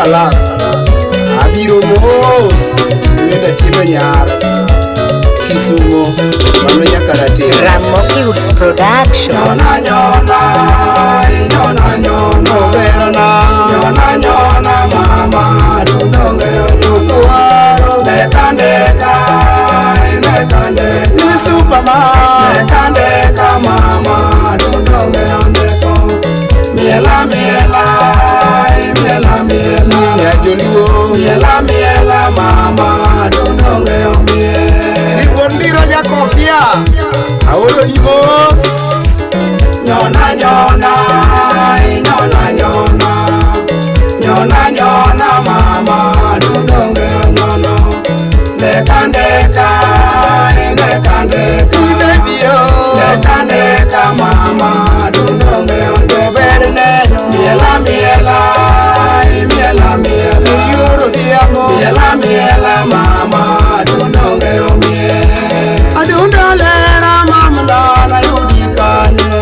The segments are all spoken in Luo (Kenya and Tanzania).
kalas. Abiro mos wenda time nyar Kisumo mano nyaka rateng. Ramogi Woods Production. Nyona nyona, nyona nyona, oberona. Nyona nyona mama, dundonge nyukwaro. Ndeka ndeka, ndeka ndeka, ni Superman. Ndeka ndeka mama, dundonge ondeko. Miela miela, miela miela, minya joluo. Miela miela mama, dundonge omie. Steve Wondira Jakofia, aoro ni mos. Nyona nyona, nyona nyona, nyona nyona mama, dundonge nyono. Ndeka ndeka, ndeka ndeka, baby yo. Ndeka ndeka mama, dundonge ondo berne. Miela miela, miela miela, yoro diamo. Miela miela mama, dundonge omie. Adundolera mama na yudi kanye.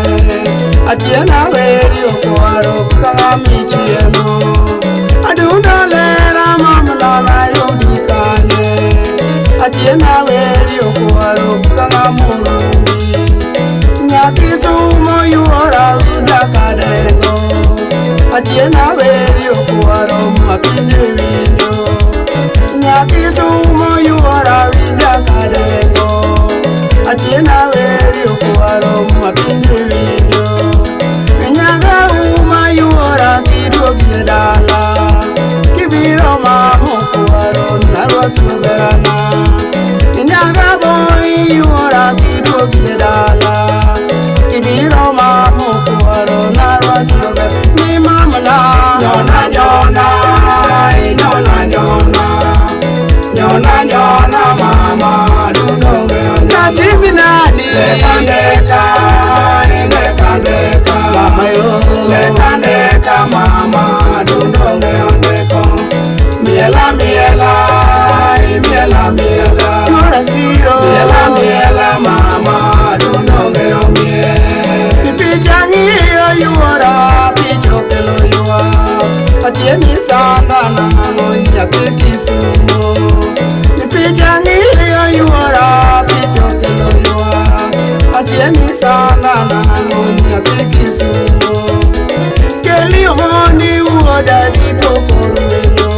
Atiena weri okwaro kaka michiemo. Adundolera mama na yudi kanye. Atiena weri okwaro kaka murumi. Nyakisumo yuora winja kadengo. Atiena weri okwaro mapinyi winjo. Nyakisumo yuora winja kadengo. Atiena weri okwaro mapinyi winjo. Nyaga uma yuora kiduogi dala. Kibiro mamo kwaro narwaki oberana. Nyaga boy yuora kiduogi dala. Kibiro mamo kwaro narwaki oberana. Ni mama la. Nyona nyona, nyona nyona, nyona nyona mama, dundonge onyo. Ndeka ndeka, ndeka ndeka, mama yo. Ndeka ndeka mama, dundonge ondeko. Miela miela, miela miela, yora siro. Miela miela mama, dundonge omie. Picha ng'iyo yuora, picha okelo ywak. Atieni sana nang'o nyathi Kisumo. Picha ng'iyo yuora, picha okelo ywak. Atieni sana nang'o nyathi Kisumo. Keli omondi wuoda dipo korwenyo.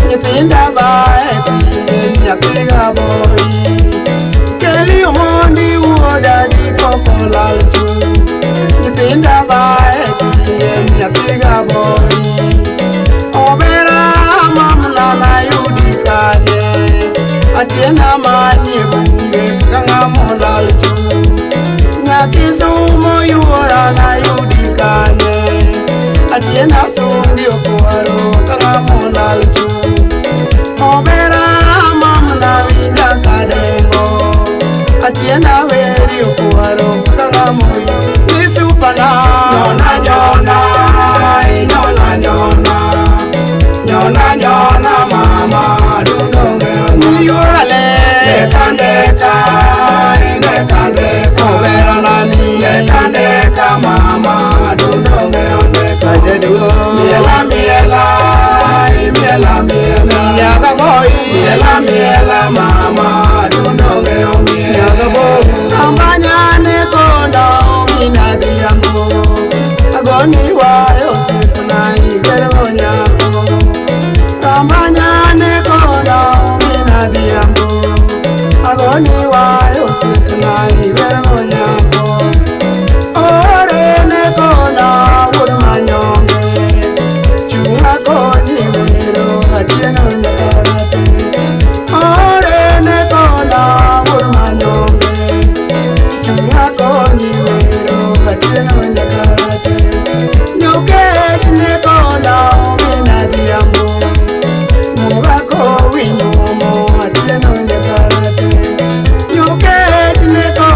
Nyithinda bae pinye nyathi gaboi. Keli omondi wuoda dipo kolal chuny. Nyithinda bae pinye nyathi gaboi. Obera mamla na yudi kanye. Atiena manye bunge ka ng'ama olal chuny. Nyakisumo yuora na yudi kanye. Atiena sundi okwaro ka ng'ama olal chuny. Obera mamla winja kadengo. Atiena weri okwaro ka ng'ama oyo. Ni supana. Nyona nyona, nyona nyona, nyona nyona mama, dundonge onyo. Yuora le. Ndeka ndeka, ndeka ndeka, obera nani. Ndeka ndeka mama, dundonge ondeko. Ajaduo. Miela miela, miela miela, nyaga boy. Miela miela mama, dundonge omie. Nyaga boy. Ambanya ne konda omina dhiambo. Agoni wayo osiepna ibergo nyako. Ambanya ne konda omina dhiambo. Agoni wayo osiepna ibergo nyako. Ore ne konda wuod manyonge. Chunga konyi wero atieno nyakarate. Ore ne konda wuod manyonge. Chunga konyi wero atieno nyakarate. Nyokech ne konda omina dhiambo. Mugako winyuomo atieno nyakarate. Nyokech ne konda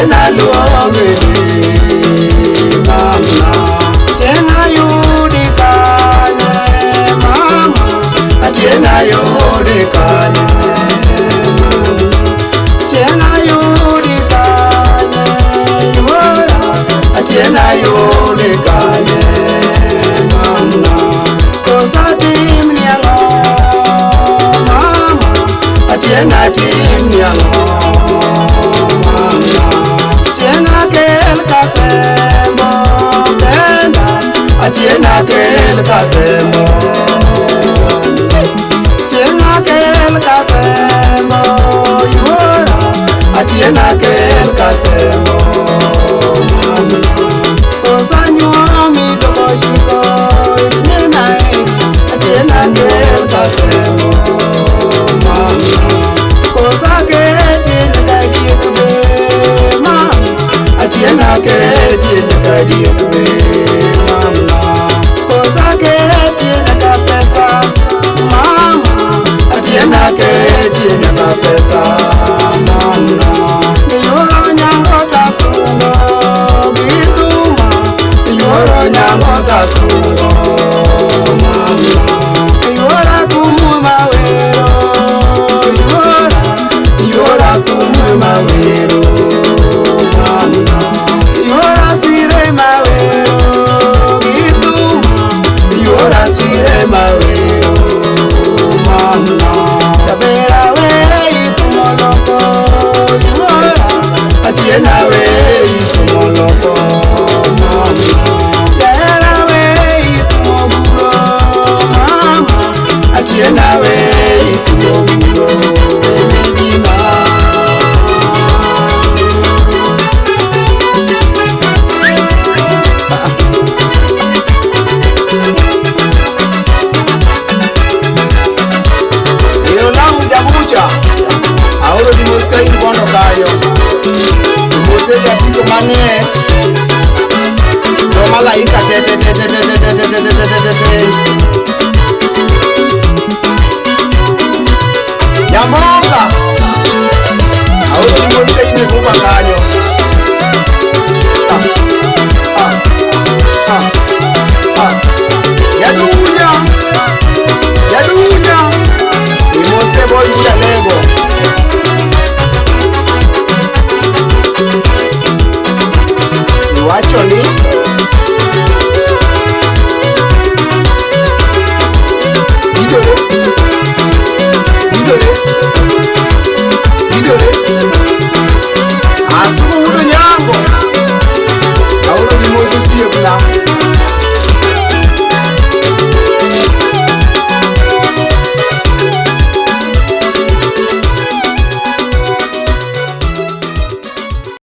Atiena luonge mama. Chieng' ayudi kanye mama. Atiena yudi kanye mama. Chieng' ayudi kanye yuora. Atiena yudi kanye mama. Kosa timni ang'o mama. Atiena timni ang'o mama. Chieng' akel kasembo kenda. Atiena kel kasembo. Chieng' akel kasembo yuora. Atiena kel kasembo mama. Kosa nyuomi tokochiko nena eri. Atiena kel kasembo mama. Kosa keti nyaka diek be mama. Atiena keti nyaka diek be mama. Kosa keti nyaka pesa mama. Atiena keti nyaka pesa mama. Yuoro nyango tasungo gi thuma. Yuoro nyango tasungo mama. Yuora kumwe mawero yuora. Yuora kumwe mawero mama. Yuora sire mawero gi thuma. Yuora sire mawero mama. Dabera we itumo loko yuora. Atiena we itumo loko mama. Jahera we itumo buro mama. Atiena we itumo buro semejina. Yolamu jabucha aoro ni mos ka in kono kayo mose jatiko mane jo malaika te te te te te te te te te te te te te Nyamonga.